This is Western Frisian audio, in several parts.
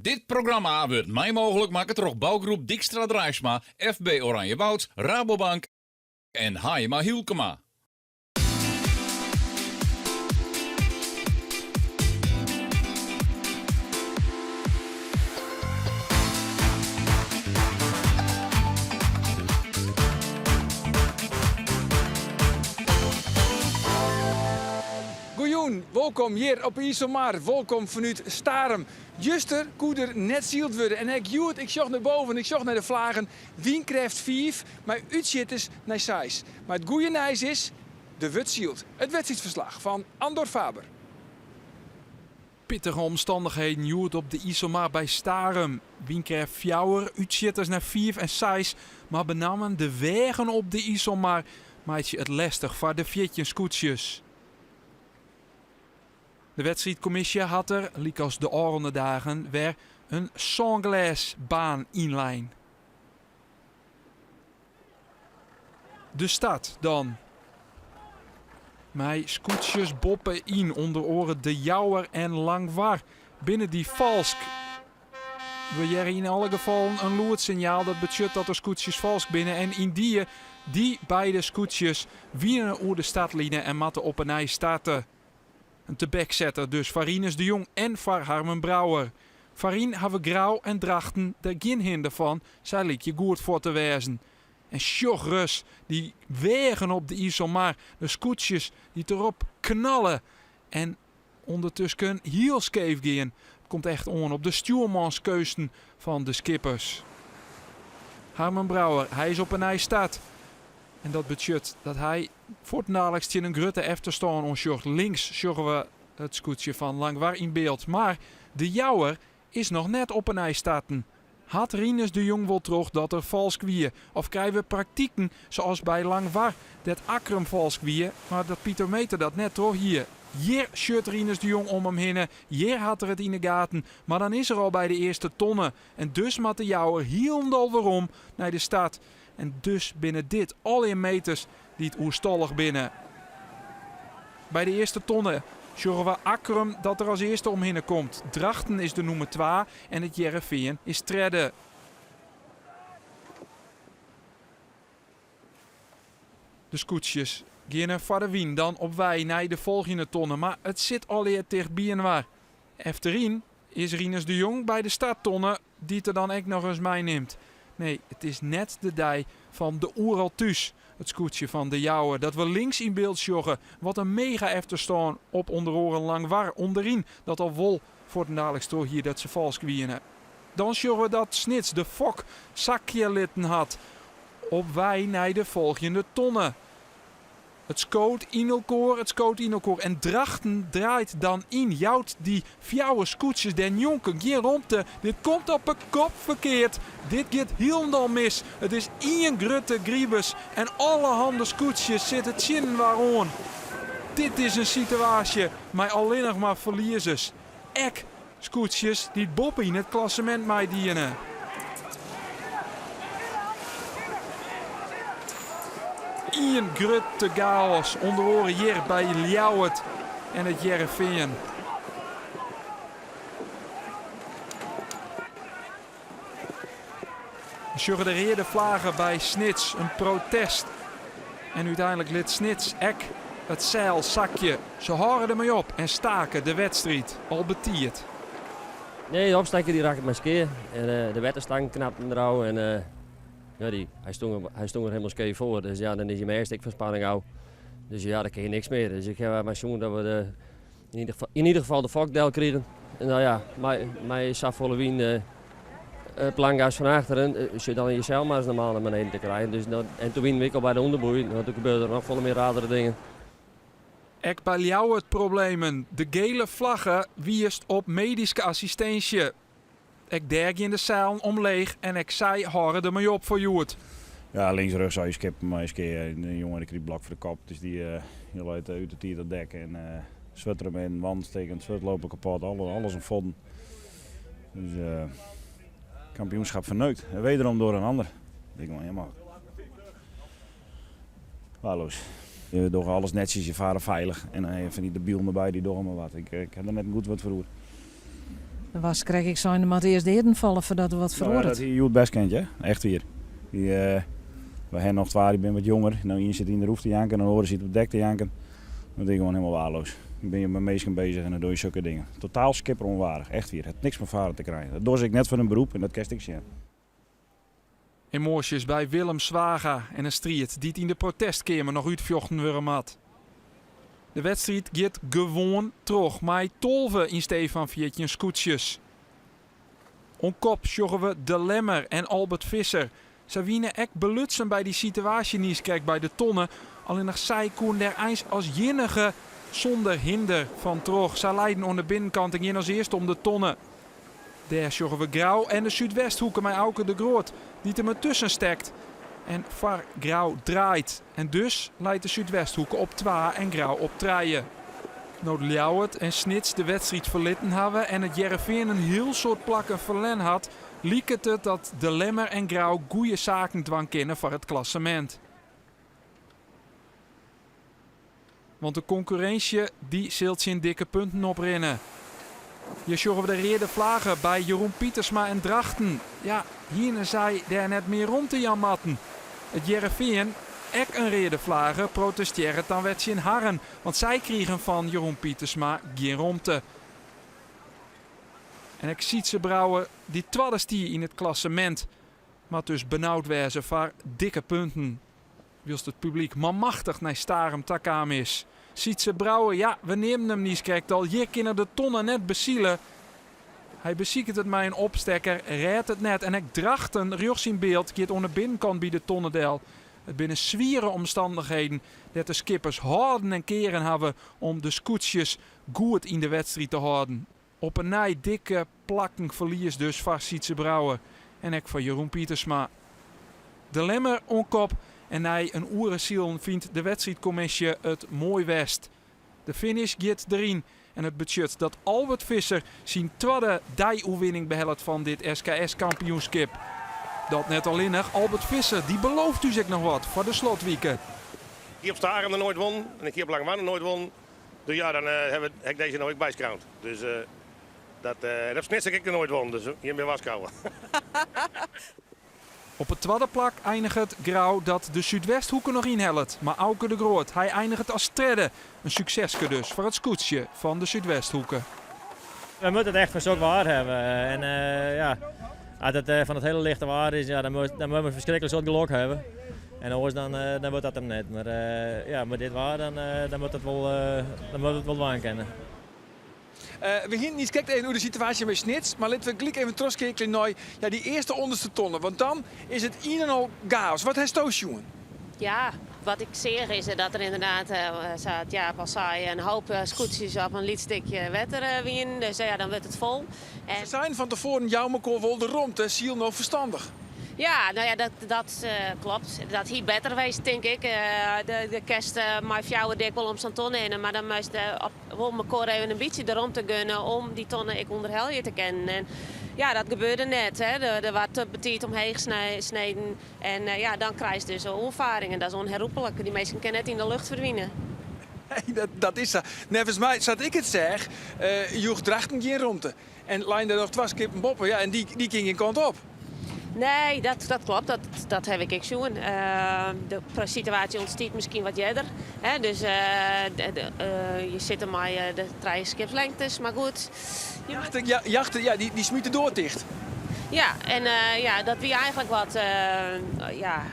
Dit programma wurdt mei mooglik makke troch Bouwgroep Dijkstra Draisma, FB Oranjewoud, Rabobank en Haaima Hylkema. Goejûn, wolkom hjir op 'e Iselmar, wolkom fanút Starum. Juster koe der net syld wurde en ek hjoed, ik sjoch nei boven, ik sjoch nei de flagen, wynkrêft fiif mei útsjitters nei seis. Mar it goeie nijs is, der wurdt syld. It wedstriidferslach fan Andor Faber. Pittige omstannichheden hjoed op de Iselmar by Starum. Wynkrêft fjouwer, útsjitters nei fiif en seis, mar benammen de weagen op de Iselmar meitsje it lestich foar de 14 skûtsjes. De wedstriidkommisje hat der, lykas de ôfrûne dagen, wer in sânglêsbaan ynlein. De start dan. Mei skûtsjes boppe-yn, ûnder oare De Jouwer en Langwar, binne dy falsk. We hearre yn alle gefallen in lûd sinjaal dat betsjut dat der skûtsjes falsk binne en yndie, dy beide skûtsjes wiene oer de startline en moatte op 'e nij starte. In tebeksetter dus foar Rinus de Jong en foar Harmen Brouwer. Foaryn hawwe Grou en Drachten der gjin hinder fan, sy lykje goed foar te wêzen. En sjoch ris, dy weagen op de Iselmar, de skûtsjes dy't derop knalle en ûndertusken hiel skeef gean. It komt echt oan op de stjoermanskeunsten fan de skippers. Harmen Brouwer, hy is op 'e nij start. En dat betsjut dat hy fuortendaliks tsjin in grutte efterstân oansjocht. Links sjogge we it skûtsje fan Langwar yn byld. Mar De Jouwer is noch net op 'e nij starten. Hat Rinus de Jong wol troch dat er falsk wie? Of krije we praktiken sa as by Langwar, dêr't Akkrum falsk wie, mar dat Pieter Meeter dat net troch hie? Hjir sjocht Rinus de Jong om him hinne, hjir hat er it yn 'e gaten, mar dan is er al by de earste tonne. En dus moat De Jouwer hielendal werom nei de start. En dus binne dit allegear meters dy't oerstallich binne. By de earste tonne sjogge we Akkrum dat der as earste omhinne komt. Drachten is de nûmer twa en it Hearrenfean is tredde. De skûtsjes geane foar de wyn dan op wei nei de folgjende tonne, mar it sit allegear ticht byinoar. Efteryn is Rinus de Jong by de starttonne dy't er dan ek noch ris meinimt. Nee, it is net de dei fan de Oeral Thús, it skûtsje fan De Jouwer dat we links yn byld sjogge. Wat in mega efterstân op ûnder oaren Langwar ûnderyn, dat al wol fuortendaliks troch hie dat se falsk wiene. Dan sjogge we dat Snits de fok sakje litten hat op wei nei de folgjende tonne. It skoot yn elkoar, it skoot yn elkoar en Drachten draait dan yn, jout dy fjouwer skûtsjes dêrnjonken gjin romte. Dit komt op 'e kop ferkeard. Dit giet hielendal mis. It is ien grutte gribus en allerhande skûtsjes sitte tsjininoar oan. Dit is in situaasje mei allinnich mar ferliezers. Ek skûtsjes dy't boppe yn it klassemint meidiene. Ien grutte gaos, ûnder oare hjir by Ljouwert en it Hearrenfean. We sjogge de reade flagge by Snits, in protest. En úteinlik lit Snits ek it seil sakje. Se hâlde dermei op en stake de wedstriid al betiid. Nee, de opstekker dy rakket mei skea en de wetterstangen knapten derôf en ja, dy, hy stong, hy stong er hielendal skeef foar. Dus ja, dan is je mêst ek fan spanning ôf. Dus ja, dan kin je niks mear. Dus ik ha mar sjoen dat we de, yn ieder geval, yn ieder geval de fok del krigen. En nou ja, mei, mei safolle wyn uh, plangas fan achteren, uh, zit dan je zeil maar eens normaal naar beneden te krijgen. Dus dat, en toen wienen we al bij de onderboei, want toen gebeurde er nog folle meer radere dingen. Ek by Ljouwert problemen. De gele flagge wiist op medyske assistinsje. Ek dêr gean de seilen omleech en ek sy hâlde dermei op foar hjoed. Ja, links rjochts sei skip mei skea. De jonge die kriget blok foar de kop, dus dy uh, leit út de tiid op dek en uh, swurd in, wand stikken, swurd lopen kapot, alles, alles in vodden. Dus uh, kampioenschap verneukt. En wederom door een ander. Ik gewoon helemaal waardeloos. Je docht alles netjes, je varen veilig. En dan heb je van die debielen erbij, die dogge maar wat. Ik, ik heb er net een goed woord voor oer. Dan was krek ik sein, der moatte earst deaden falle foardat der wat Nou ja, feroaret. dat hie hjoed best kind, ja. Echt wier. Dy, we ha noch twa, dy binne wat jonger. No, ien sit yn de roef te janken en de oare sit op it dek te janken. Dat is gewoan hielendal waardeloos. Dan binne je mei minsken bezich en dan dogge je sokke dingen. Totaal skipperonwaardich, echt wier. Hat niks mei faren te krijen. Dat dogge se ek net foar in beroep en dat kinst ek sjen. Emoasjes by Willem Zwaga en in striid dy't yn de protestkeamer noch útfjochten wurde moat. De wedstriid giet gewoan troch mei 12 yn stee fan 14 skûtsjes. Oan kop sjogge we De Lemmer en Albert Visser. Sy wiene ek belutsen by dy situaasje niiskrekt by de tonne, allinnich sy koene dêr eins as iennige sûnder hinder fan troch. Sy leiden oan de binnenkant en giene as earste om de tonne. Dêr sjogge we Grou en de Súdwesthoeke mei Auke de Groot, dy't him dertusken stekt en foar Grou draait. En dus leit de Súdwesthoeke op twa en Grou op trije. No't Ljouwert en Snits de wedstriid ferlitten hawwe en it Hearrenfean in hiel soad plakken ferlern hat, liket it dat De Lemmer en Grou goeie saken dwaan kinne foar it klassemint. Want de konkurrinsje dy sil tsjin dikke punten oprinne. Hjir sjogge we de reade flagge by Jeroen Pietersma en Drachten. Ja, hiene sy dêr net mear romte jaan moatten? It Hearrenfean, ek in reade flage, protestearret dan wer tsjin harren, want sy krigen fan Jeroen Pietersma gjin romte. En ek Sytze Brouwer, dy't twadde stie yn it klassemint, moat dus benaud wêze foar dikke punten. Wylst it publyk manmachtich nei Starum ta kaam is. Sytze Brouwer, ja, we neamden him niiskrekt al, hjir kin er de tonne net besile. Hy besiket it mei in opstekker, rêdt it net en ek Drachten, rjochts yn byld, giet oan de binnenkant by de tonne del. It binne swiere omstannichheden dêr't de skippers hâlden en kearen hawwe om de skûtsjes goed yn de wedstriid te hâlden. Op 'e nij dikke plakken ferlies dus foar Sytze Brouwer en ek foar Jeroen Pietersma. De Lemmer oan kop en nei in oere silen fynt de wedstriidkommisje it moai west. De finish giet deryn en it betsjut dat Albert Visser syn twadde dei-oerwinning behellet fan dit SKS-kampioenskip. Dat net allinnich, Albert Visser dy belooft ús ek noch wat foar de slotwike. Ik hie op Starum noch noait wûn en ik hie op Langwar noch noait wûn. Dus ja, dan ha ik dizze no ek byskreaun. Dus dat, en op Snits ha ik ek noch noait wûn, dus jim binne warskôge. Op it twadde plak einiget Grou dat de Súdwesthoeke noch ynhellet, mar Auke de Groot, hy einiget as tredde. In sukseske dus foar it skûtsje fan de Súdwesthoeke. We moatte it echt fan sok waar hawwe. En ja, as it fan it hiele lichte waar is, ja, dan dan moatte we ferskriklik soad gelok hawwe. En oars dan, dan wurdt dat him net. Mar ja, mei dit waar dan, dan moat it wol, dan moat it wol dwaan kinne. We hienen niiskrekt even oer de situaasje mei Snits, mar litte we gelyk even trochskeakelje nei ja, dy earste ûnderste tonne, want dan is it ien en al gaos. Wat hasto sjoen? Ja, wat ik seach is dat der ynderdaad, sa't Jaap al sei, in hoop skûtsjes op in lyts stikje wetter wienen. Dus ja, dan wurdt it fol. Se seinen fan tefoaren, jou mekoar wol de romte, syl no ferstannich. Ja, no ja, dat, dat klopt. Dat hie better west, tink ik. Do kinst mei fjouwer dik wol om sa'n tonne hinne, mar dan moatst wol mekoar even in bytsje de romte gunne om dy tonne ek ûnderhelje te kinnen. En ja, dat gebeurde net. Hè. Der waard te betiid omheech sneden. En ja, dan krijst dus oanfaringen. En dat is ûnherroeplik. Dy minsken kinne net yn de lucht ferdwine. Nee, dat is sa. Neffens my, sa't ik it seach, joech Drachten gjin romte. En leine der noch twa skippen boppe, ja, en dy, dy kin gjin kant op. Nee, dat, dat klopt. Dat, dat ha ik ek sjoen. De situaasje ûntstiet miskien wat earder. Hè? Dus je sitte mei de trije skipslengtes, mar goed. Jachten, ja, jachten, ja, dy, dy smyt de doar ticht. Ja, en ja, dat wie eigentlik wat ja,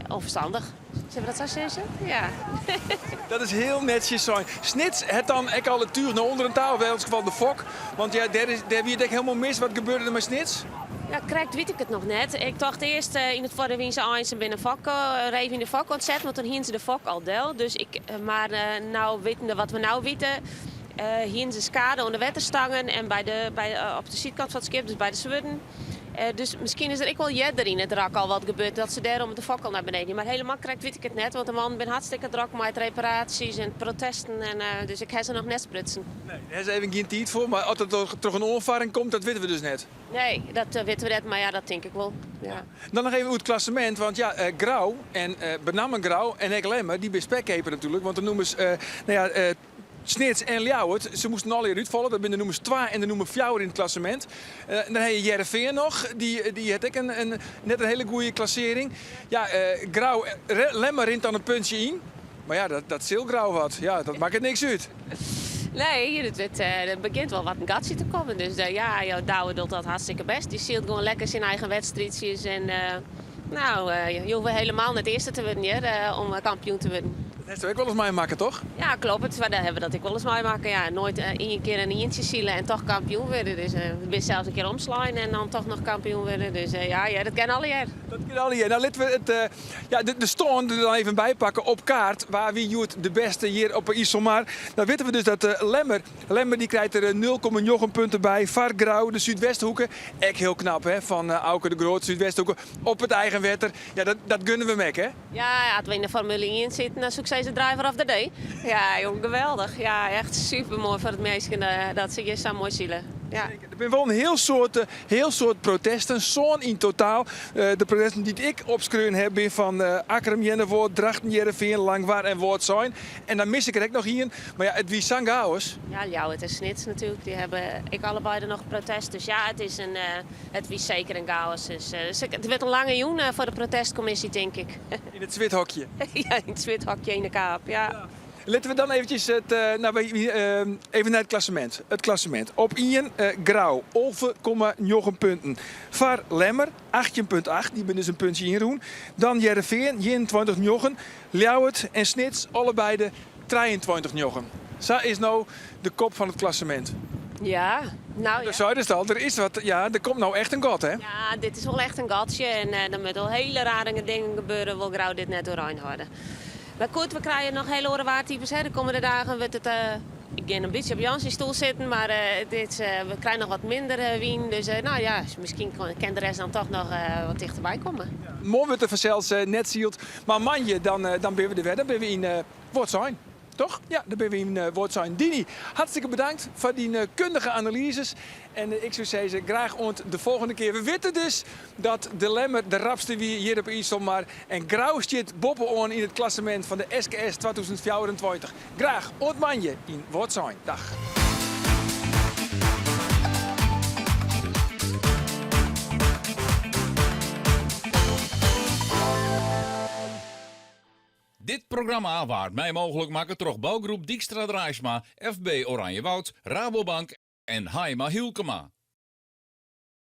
ûnferstannich. Sille we dat sa sizze? Ja. Dat is hiel netsjes sein. Snits hat dan ek al it túch nei ûnderen ta, of yn elts gefal de fok. Want ja, dêr, is, dêr wie it ek hielendal mis. Wat gebeurde der mei Snits? Ja, krekt wit ik it noch net. Ik tocht earst yn it foar wiene se eins binne fok, reef yn de fok oan it setten, want dan hiene se de fok al del. Dus ik, mar no wittende wat we no witte, hiene se skade oan de wetterstangen en by de, by, op de sydkant fan it skip, dus by de swurden. Dus miskien is der ek wol earder yn it rak al wat gebeurd dat se dêrom de fok al nei beneden. Mar helemaal krekt wit ik it net, want de mannen binne hartstikke drok mei it reparaasjes en protesten. En, dus ik ha se noch net sprutsen. Nee, dêr is even gjin tiid foar. Mar as it troch in oanfarring komt, dat witte we dus net. Nee, dat witte we net, mar ja, dat tink ik wol. Ja. Dan noch even oer it klassemint, want ja, Grou en benammen Grou en ek Lemmer, dy binne spekkeaper natuerlik, want de nûmers, no ja, Snits en Ljouwert, se moasten allegear útfalle. Dat binne de nûmers twa en de nûmer fjouwer yn it klassemint. Dan ha je Hearrenfean noch, dy hat ek in net in hiele goede klassearring. Ja, Grou, Lemmer rint dan in puntsje yn. Mar ja, dat sil Grou wat. Ja, dat makket niks út. Nee, der begjint wol wat in gatsje te kommen. Dus ja, jo Douwe docht dat hartstikke best. Dy sylt gewoan lekker syn eigen wedstriidsjes. En nou, je hoege helemaal net earste te wurden hjir om kampioen te wurden. Dat hast ek wolris meimakke, toch? Ja, kloppet. Mar dêr hawwe we dat ek wolris meimakke. Ja, noait ien kear in ientsje sile en toch kampioen wurde. Dus bin sels in kear omslein en dan toch noch kampioen wurde. Dus ja, ja, dat kin allegear. Dat kin allegear. Nou, litte we it, ja, de stân der dan even by pakke op kaart. Wa wie hjoed de bêste hjir op 'e Iselmar? Dan witte we dus dat Lemmer, Lemmer dy krijt der 0,9 punten by. Foar Grou, de Súdwesthoeke. Ek hiel knap hè, fan Auke de Groot, Súdwesthoeke op it eigen wetter. Ja, dat, dat gunne we him ek hè? Ja, as we yn de Formule ien sitten, dan soe ik sizze driver of the day. Ja, jong, geweldich. Ja, echt super moai foar it minsken dat se hjir sa moai sile. Ja. Der binne wol in hiel soad, hiel soad protesten, sân yn totaal. De protesten dy't ik opskreaun ha binne fan Akkrum, Earnewâld, Drachten, Hearrenfean, Langwar en Wâldsein. En dan mis ik der ek noch ien, mar ja, it wie sa'n chaos. Ja, Ljouwert en Snits natuerlik, dy hawwe ek allebeide noch protest. Dus ja, it is in, it wie seker in chaos. Dus it wurdt in lange jûn foar de protestkommisje, tink ik. Yn it swithokje. Ja, yn it swithokje yn de Kaap, ja. Litte we dan eventjes it, nou, even nei it klassemint. It klassemint. Op ien Grou, 11,9 punten. Foar Lemmer, 18,8, dy binne dus in puntsje ynrûn. Dan Hearrenfean, 21,9. Ljouwert en Snits, allebeide 23,9. Sa is no de kop fan it klassemint. Ja, nou ja. Do seidest al, der is wat, ja, der komt no echt in gat, hè? Ja, dit is wol echt in gatsje en der moatte wol hiele rare dingen gebeure, wol Grou dit net oerein hâlde. Mar goed, we krije noch hiele oare waartypes. Hè. De kommende dagen wurdt it, ik gean in bytsje op Jan syn stoel sitten, mar dit, we krije noch wat minder wyn. Dus nou ja, miskien kin de rest dan toch noch wat tichterby komme. Moarn wurdt der fansels net syld, mar moandei dan, dan binne we der wer. Dan binne we yn Wâldsein. Toch? Ja, dan binne we yn Wâldsein. Dini, hartstikke bedankt foar dyn kundige analyzes. En ik soe sizze, graach oant de folgjende kear. We witte dus dat de Lemmer de rapste wie hjir op Iselmar. En Grou stiet boppe-oan yn it klassemint fan de SKS 2024. Graach oant moandei yn Wâldsein. Dag. Dit programma waard mei mooglik makke troch bougroep Dijkstra Draisma, FB Oranjewoud, Rabobank en Haima Hylkema.